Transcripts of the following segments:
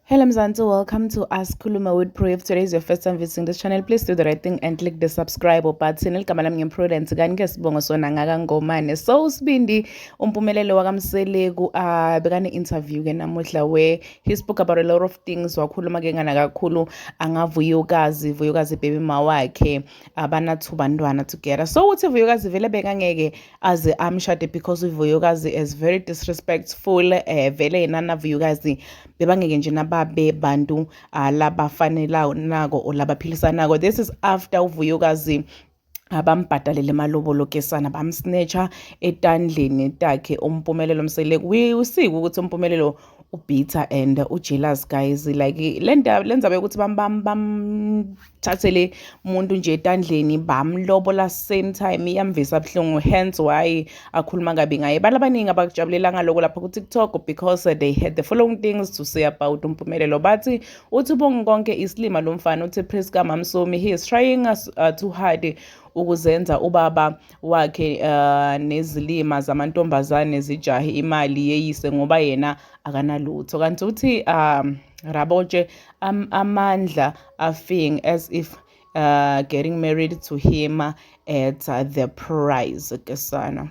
Hello Mzansi, welcome to Asikhulume with Pro. If today is your first time visiting this channel, please do the right thing and click the subscribe button. Igama lami ngiPrudence kanti ke sibongo sona ngakaNgomane. So uSibindi uMpumelelo wakaMseleku bekane interview ke namuhla where he spoke about a lot of things, wakhuluma ke ngana kakhulu angaVuyokazi, Vuyokazi baby mawakhe abanathu bantwana together. So uthi Vuyokazi vele bekangeke aze amshade because uVuyokazi is very disrespectful. Vele yena naVuyokazi bebangeke nje nababe bantu labafanela nako or labaphilisanako. This is after uVuyokazi abambhadalele emalobolo kesana, bamsnatcha etandleni takhe uMpumelelo Mseleku. We see ukuthi uMpumelelo ubitter and ujealous, guys. Like le lendzaba yokuthi bamthathele umuntu nje etandleni, bamlobola same time, iyamvisa buhlungu, hence why akhuluma kabi ngaye. Abantu abaningi abakujabulelanga lokho lapha ku-TikTok because they had the following things to say about uMpumelelo. Bathi uthi ubonge konke isilima lo mfana. Uthi Priska Mamsomi, he is trying us too hard ukuzenza ubaba wakhe nezilima zamantombazane zijahe imali yeyise ngoba yena akanalutho. Kanti uthi Rabotshe amandla afing as if getting married to him at the price kesana.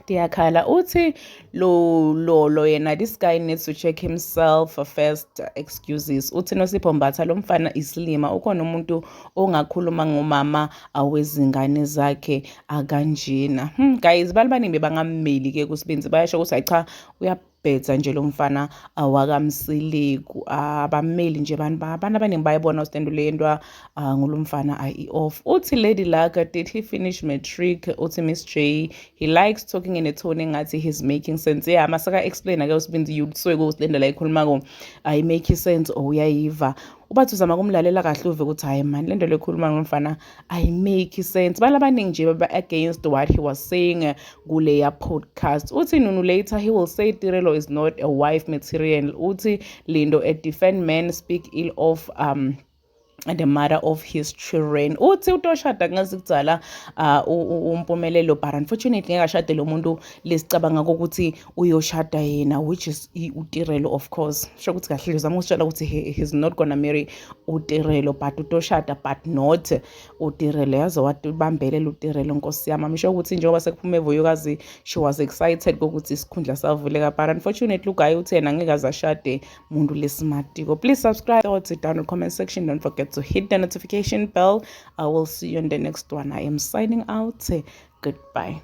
Ndiyakhala. Uthi lo lo lo yena, this guy needs to check himself first, excuses. Uthi Nosipho Mbatha, lo mfana isilima, ukhona umuntu ongakhuluma ngomama awezingane zakhe akanjena. Guys, bantu baningi bebangammeli ke kuSibindi, bayasho ukuthi hayi cha, uyabhetha nje lo mfana awakaMseleku, abameli nje abantu. Abantu abaningi bayibona usitendo lento ngulo mfana ayi-off. Uthi Lady Laka, did he finish matric? Uthi Miss J, he likes talking in a tone engathi he's making sense. Yeah, masaka explain ake uSibindi usuke kusilenda la ikhulumako ayi-make sense or uyayiva ubathi uzama kumlalela kahle uve ukuthi hayi man, le nto lekhuluma ngomfana ayi-make sense. Bantu abaningi nje baba against what he was saying kuleya podcast. Uthi Nunu, later he will say Tirelo is not a wife material. Uthi Lindo, a defend man speak ill of the mother of his children. Uthi utoshada kungazikudzala uMpumelelo, but unfortunately ngeke ashade lo muntu lesicabanga ukuthi uyoshada yena, which is uTirelo, of course. Sho ukuthi kahle uzama ukusitshela ukuthi he's not gonna marry uTirelo, but utoshada but not uTirelo. Yaze watibambelela uTirelo, nkosi yami. Amisho ukuthi njengoba sekuphume Vuyokazi, she was excited kokuthi isikhundla savuleka, but unfortunately uguy uthi yena angeke aze ashade muntu lesimatiko. Please subscribe, thoughts down in the comment section. Don't forget to hit the notification bell. I will see you in the next one. I am signing out. Goodbye.